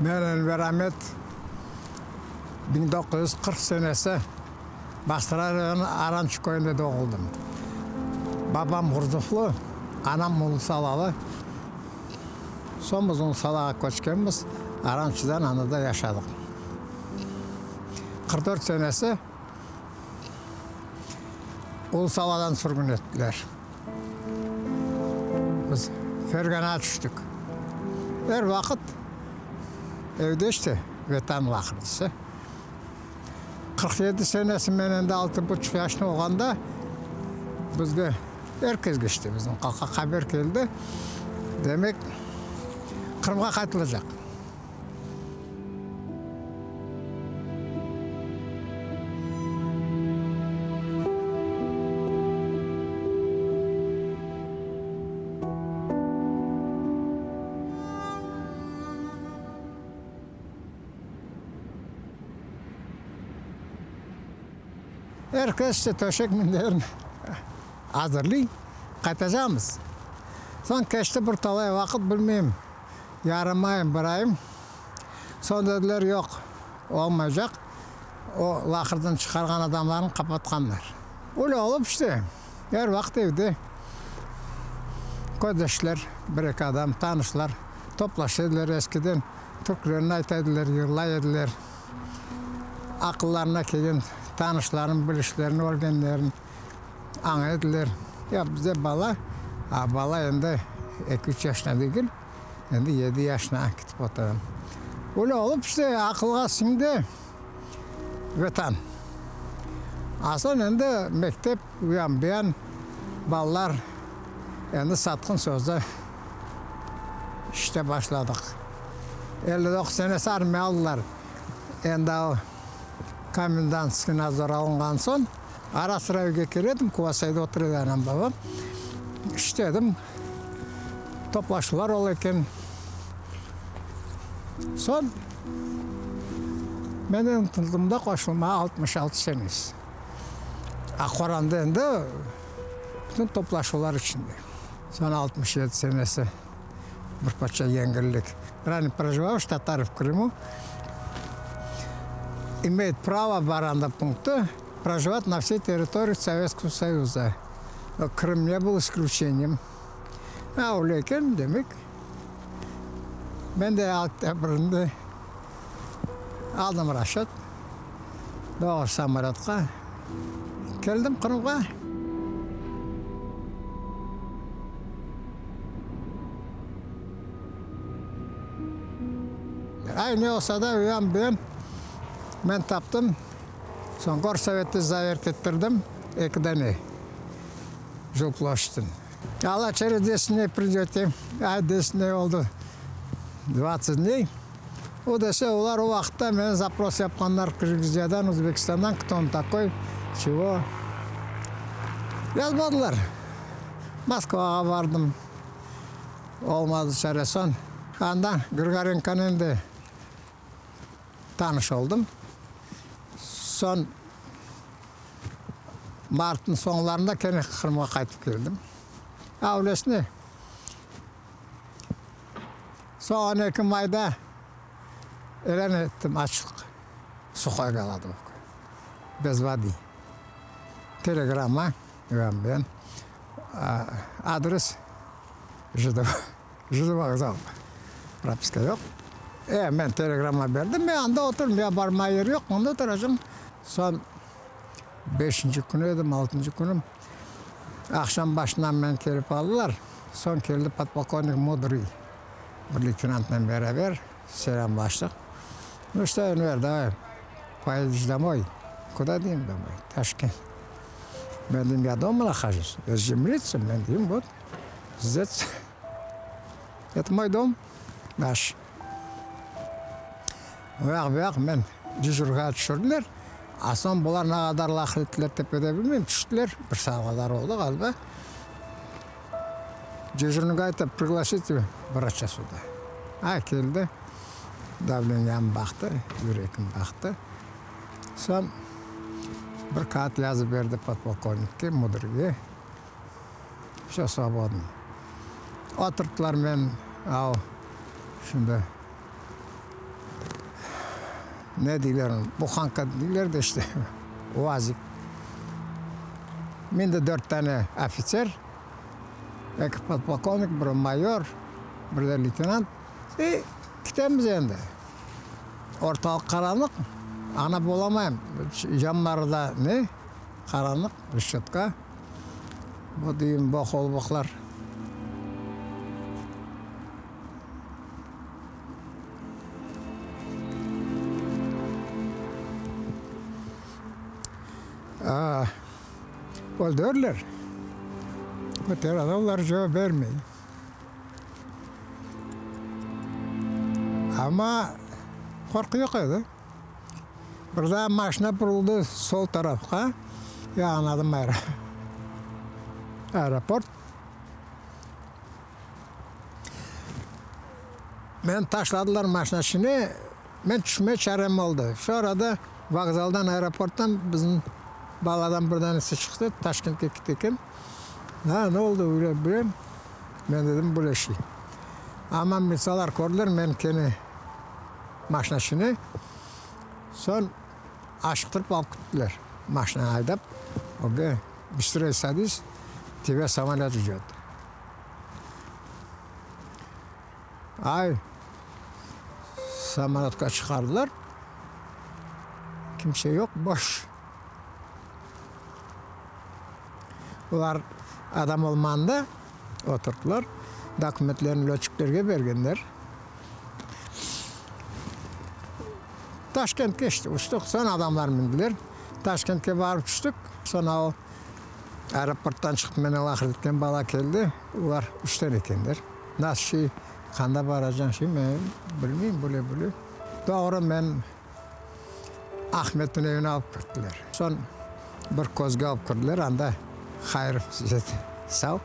Men Enver Amet 1940 senesi Bağçasaray rayonı Arançı köyünde doğuldım. Babam Ğurzuflı, anam Ulusalalı. Soñ biz Ulusalağa köçkenmiz, Arançıdan anda da yaşadıq. 44 senesi Ulusaladan sürgün ettiler. Biz Ferganağa tüştik. Er vaqıt evde işte Vetan laqırdısı. 47 senesi men endi altı buçuq yaşında olğanda bizge, er kesge işte bizim halqqa haber keldi, demek, Qırımğa qaytılacaq. Er kes işte töşek minderini azırlıy, qaytacaqmız. Soñ keçti bir talay vaqıt, bilmeyim, yarım ayım, bir ayım. Soñ dediler, yoq, olmaycaq, o laqırdan çıqarğan adamlarnı qapatqanlar. Öyle olıp işte, er vaqıt evde közdeşler, bir-eki adam, tanışlar toplaşa ediler eskiden. Türklerini ayta ediler, yırlay ediler. Aqıllarına kelgen tanışların, bilişlerini, ölgenlerin aña ediler. Ya bizde bala, a bala endi eki-üç yaşına degil, endi yedi yaşına ketip otura. Öyle olıp işte aqılğa siñdi Vetan. A soñ endi mektep, uyan-buyan balalar endi satqın sözde işte başladıq. 59 senesi armiya aldılar. Endi o komendantskiy nadzor alınğan soñ, ara-sıra evge kele edim, Kuvasayda otura edi anam, babam. İşte edim, toplaşuvlar ola eken. Soñ men ıntıldım da qoşulmağa 66 senesi. A qoranda endi bütün toplaşuvlar içinde. Soñ 67 senesi bir parça yengillik. Ранее проживавших татар в Крыму имеет право баранда пункта проживать на всей территории Советского Союза. Но Крым не был исключением. A öyle eken, demek, men de oktâbrinde aldım rasçöt, doğru samolötqa keldim Qırımğa. Ay, ne olsa da, uyan buyan men taptım. Soñ gorsovette zavert ettirdim, eki dane жилплощадьın. Alla çerez deset dney pridöte, ay deset dney oldı, dvadtsat dney. O dese, olar o vaqıtta meni zapros yapqanlar Kırgıziyadan, Özbekistandan, kto on takoy, çego. Yazmadılar. Moskvağa bardım, olmadı çare. Soñ andan Grıgorenkonen de tanış oldım. Soñ martnıñ soñlarında kene Qırımğa qaytıp keldim. Avlesine. Soñ 12 mayda ilân ettim açlıq, suhoy golodovka, bez vody. Telegramma ben adres JD JD vokzal. Propiska yoq. E, men telegramma berdim, men anda oturım, ya barmağa yer yoq, mında oturacağım. Soñ beşinci künü edim, altıncı künüm, aqşam başından meni kelip aldılar. Soñ keldi podpolkovnik Mudrıy bir leytenantnen beraber, selâmlaştıq. Nu çto, Enver, davay, poedeş domoy. Kuda deyim domoy? Taşkent. Men deyim, ya doma nahojus, ya zemlitsa, men deyim, vot, zdets. Это moy dom, naş. O yaq, bu yaq men dejurğa tüşürdiler. A soñ bular ne qadar laf ettiler tepede bilmeyim, tüştiler, bir saat qadar oldı ğaliba. Dejurnığa ayta, priglasite vraça süda. A, keldi, davleniyamnı baqtı, yüregimni baqtı. Soñ bir kâğıt yazıp berdi podpolkovnikke, müdirge. Vse svobodno. Oturttılar meni, al, şimdi. Ne deyler onı, buhanka deyler de işte, UAZik. Mindi dört tane ofitser, eki podpolkovnik, biri mayor, bir de leytenant. E, ketemiz endi. Ortalıq qaranlıq, añlap olamayım, camları da ne, qaranlıq, reşötka. Bu deyim, boq olboqlar. Öldürler. Öter adamlar cevap bermey. Amma qorqu yoq edi. Bir daa maşina buruldı sol tarafqa, ya añladım aeroport. Meni taşladılar maşina içine, men tüşme çarem oldı. Şu arada vokzaldan, aeroporttan bizim baladan bir danesi çıqtı, Taşkentke kete eken. Ha, ne oldı, öyle böyle. Men dedim, böyle şey. Amma militsiyalar kördiler, men kene maşina içine. Soñ aşıqtırıp alıp kettiler. Maşinanı aydap, ögge, bıstroy sadis, tebâ samolöt jdet. Ay, samolötqa çıqardılar, kimse yoq, boş. Olar adam olmağanda oturttılar, dokumentlerini lötçiklerge bergenler. Taşkentke işte uçtıq, soñ adamlar mindiler. Taşkentke barıp tüştik, soñ o aeroporttan çıqıp menen laqırdı etken bala keldi, olar üçten ekenler. Nasıl şey, qanda baracañ şey, men bilmeyim, böyle böyle. Doğru men Ahmetniñ evine alıp kirdiler. Soñ bir közge alıp kirdiler, anda hayır sağ,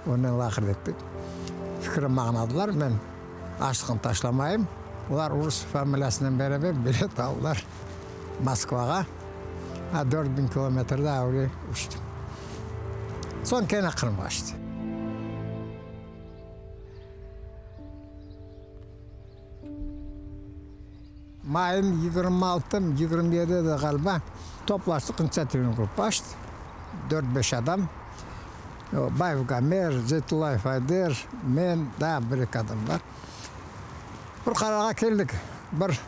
onen laqırdı ettik. Fikrimni añladılar, men açlıqnı taşlamayım. Olar rus familiyasınen beraber bilet aldılar Moskvağa. 4000 kilometrde öyle uçtım. Soñ kene Qırımğa işte. Mayın 26, 27 edi ğaliba, toplaştıq, intsiativnıy gruppa açtı, dört-beş adam, Bayev Gamer, Zeytullayev Ayder, men, daa bir-eki adam bar. Bir qararğa keldik, bir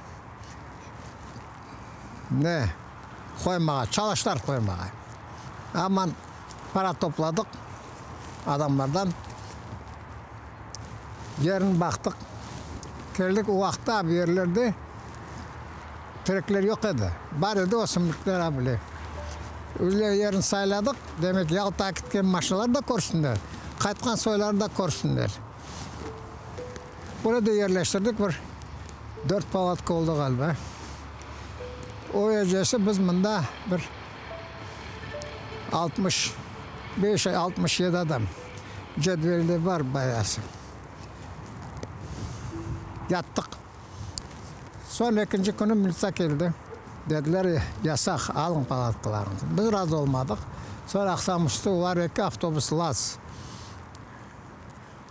ne qoymağa, çalaşlar qoymağa. Aman para topladıq adamlardan, yerini baqtıq, keldik. O vaqıtta bu yerlerde terekler yoq edi, bar edi ösümlikler a bile. Öyle yerini sayladıq, demek, Yaltağa ketken maşinalar da körsünler, qaytqan soyları da körsünler. Böyle de yerleştirdik, bir dört palatka oldı ğaliba. O gecesi biz mında bir 65, 67 adam, cedvelde bar bayası, yattıq. Soñ ekinci künü militsiya keldi. Dediler, yasaq, alıñ palatkalarıñıznı. Biz razı olmadıq. Soñ aqşam üstü olar eki avtobus LAZ,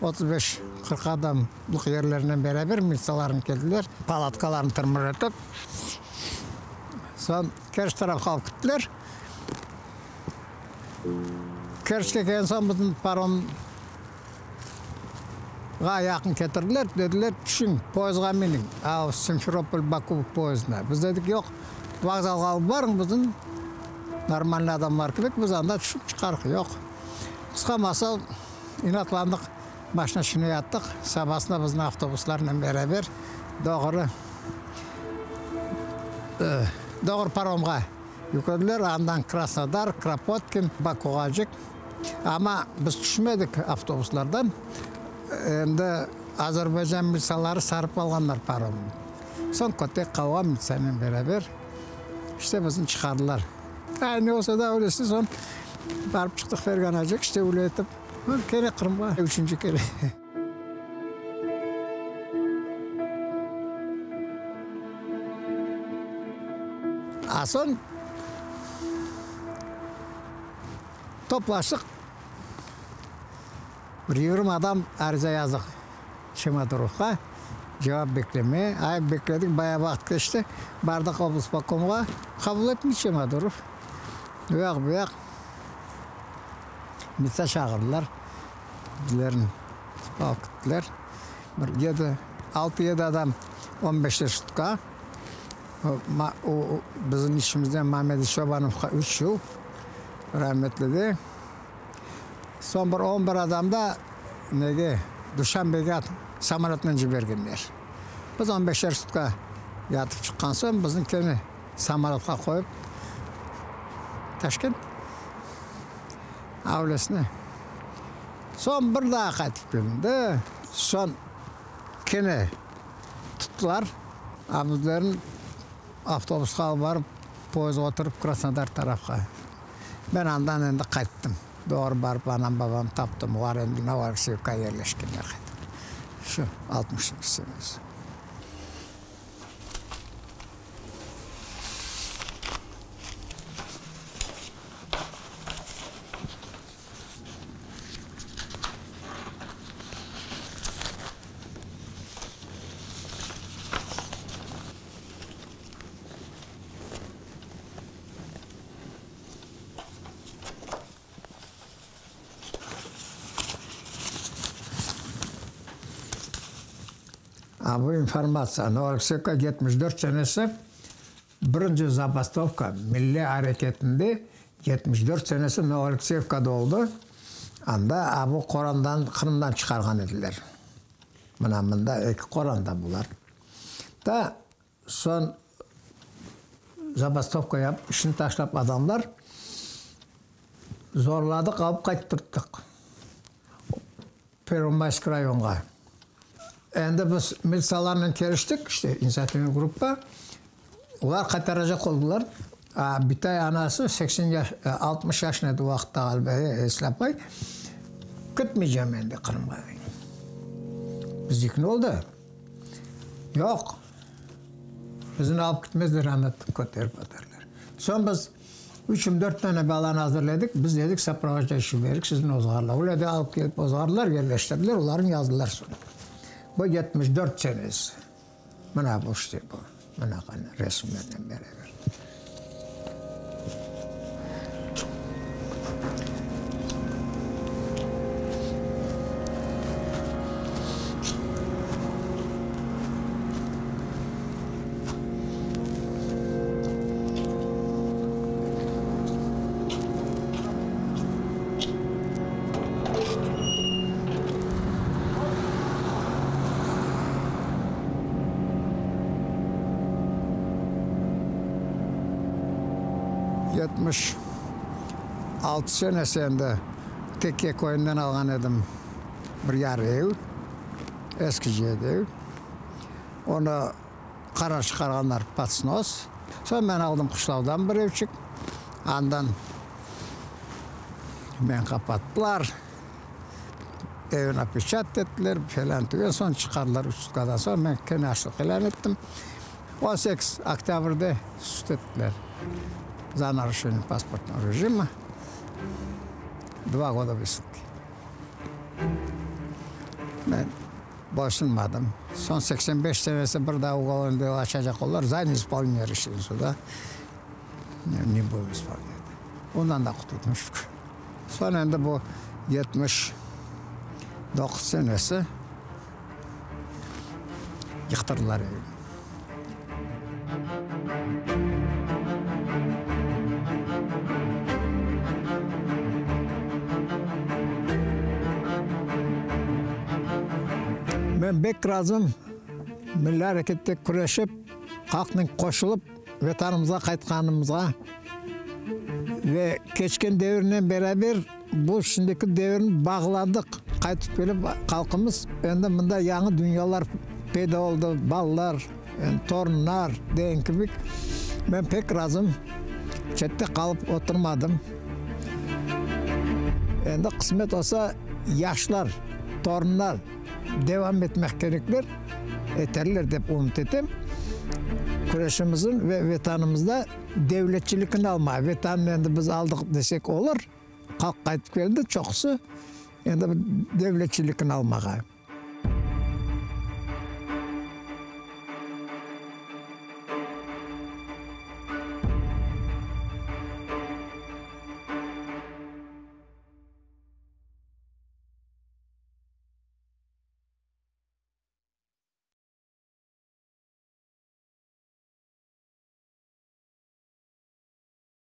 35, 40 adamlıq yerlerinen beraber militsiyalarnen keldiler, palatkalarnı tırmır etip, soñ Kerç tarafqa alıp kettiler. Kerçke kelgen soñ bizni paromğa yaqın ketirdiler, dediler, tüşüñ, poyezdğa miniñ, a Simferopol, Baku poyezdına. Biz dedik, yoq, vokzalğa alıp barıñ bizni, normalnıy adamlar kibi, biz anda tüşüp çıqarıq. Yoq. Qısqa masal, inatlandıq, maşina içine yattıq. Sabasına bizni avtobuslarnen beraber doğru, doğru paromğa yüklediler. Andan Krasnodar, Kropotkin, Bakuğacık. Amma biz tüşmedik avtobuslardan. Endi Azerbaycan militsiyaları sarıp alğanlar paromnı. Soñ kötek qavğa militsiyanen beraber, işte bizni çıqardılar. Ay, ne olsa da öylesi, soñ barıp çıqtıq Ferganacıq, işte öyle etip, kene Qırımğa üçünci kere. A soñ toplaştıq, bir 20 adam ariza yazdıq Çemodurovğa. Cevap beklemeye. Ay, bekledik, bayağı vaqıt keçti. Bardıq oblspokomğa, qabul etmey Çemadurov. O yaq, bu yaq. Militsa çağırdılar. Bizlerni alıp kettiler. Bir yedi, altı-yedi adam on beşer sutka. O, bizim içimizden Mamedi Çobanovqa üç yıl, rametlide. Soñ bir on bir adam da nege, Duşanbege samolötnen cibergenler. Biz on beşer sutka yatıp çıqqan soñ, bizni kene samolötqa qoyıp, Taşkent avlesine. Soñ bir daa qaytıp keldim de, soñ kene tuttılar, a bizlerni avtobusqa alıp barıp, poyezdğa oturıp Krasnodar tarafqa. Men andan endi qayttım. Doğru barıp anam-babamnı taptım. Olar endi Novoalekseyevkağa yerleşkenler qaytıp. Şu, altmışıncı senesi. A bu informatsiya, Novoalekseyevka 74 senesi birinci zabastovka milliy areketinde 74 senesi Novoalekseyevkada oldı. Anda a bu qorandanı Qırımdan çıqarğan ediler. Mına mında eki qoranda bular. Da Soñ zabastovka yapıp, işini taşlap adamlar zorladıq, alıp qayttırttıq Pervomaysk rayonğa. Endi biz militsalarnen keliştik, işte, inisiativnıy gruppa, olar qaytaracaq oldılar. A bitay anası 80 yaş, 60 yaşında edi o vaqıtta ğaliba, Esli apay, ketmeycem endi Qırımğa. Bizdeki ne oldı? Yoq, bizni alıp ketmezler, anda köterip atarlar. Soñ biz üçüm-dört tane balanı azırladık, biz dedik, soprovojdaющий berik, sizni ozğarlar. Öyle de alıp kelip ozğardılar, yerleştirdiler, olarnı yazdılar soñ. Bu 74 senesi. Mına bu işte bu, mına qana resimlernen beraber. 76 senesi endi Tekke köyünden alğan edim bir yarı ev, eskice edi ev. Onı qarar çıqarğanlar pod snos. Soñ men aldım Quşlavdan bir evçik. Andan meni qapattılar. Evni opeçat ettiler, felân tügen soñ çıqardılar üç sutkadan soñ men kene açlıq ilân ettim. 18 oktâbrde sud ettiler za naruşение pasportnogo rejima, dva goda vısılki. Men boysunmadım. Soñ 85 senesi bir daa ugolovnıy delo açacaq oldılar, za neispolenие решения suda ne budu ispolnât. Ondan da qutuldım şükür. Soñ endi bu 79 senesi yıqtırdılar evni. Men bek razım, milliy arekette küreşip, halqnen qoşulıp, Vetanımızğa qaytqanımızğa ve keçken devirnen beraber bu şimdiki devirni bağladıq. Qaytıp kelip halqımız endi mında yañı dünyalar peyda oldı, balalar, torunlar degen kibi. Men pek razım, çette qalıp oturmadım. Endi qısmet olsa yaşlar, torunlar devam etmek kerekler. Eterler dep ümüt etem. Küreşimizin ve Vetanımızda devletçilikni alma. Vetannı endi biz aldıq desek olur, halq qaytıp keldi, çoqusı, endi devletçilikni almağa.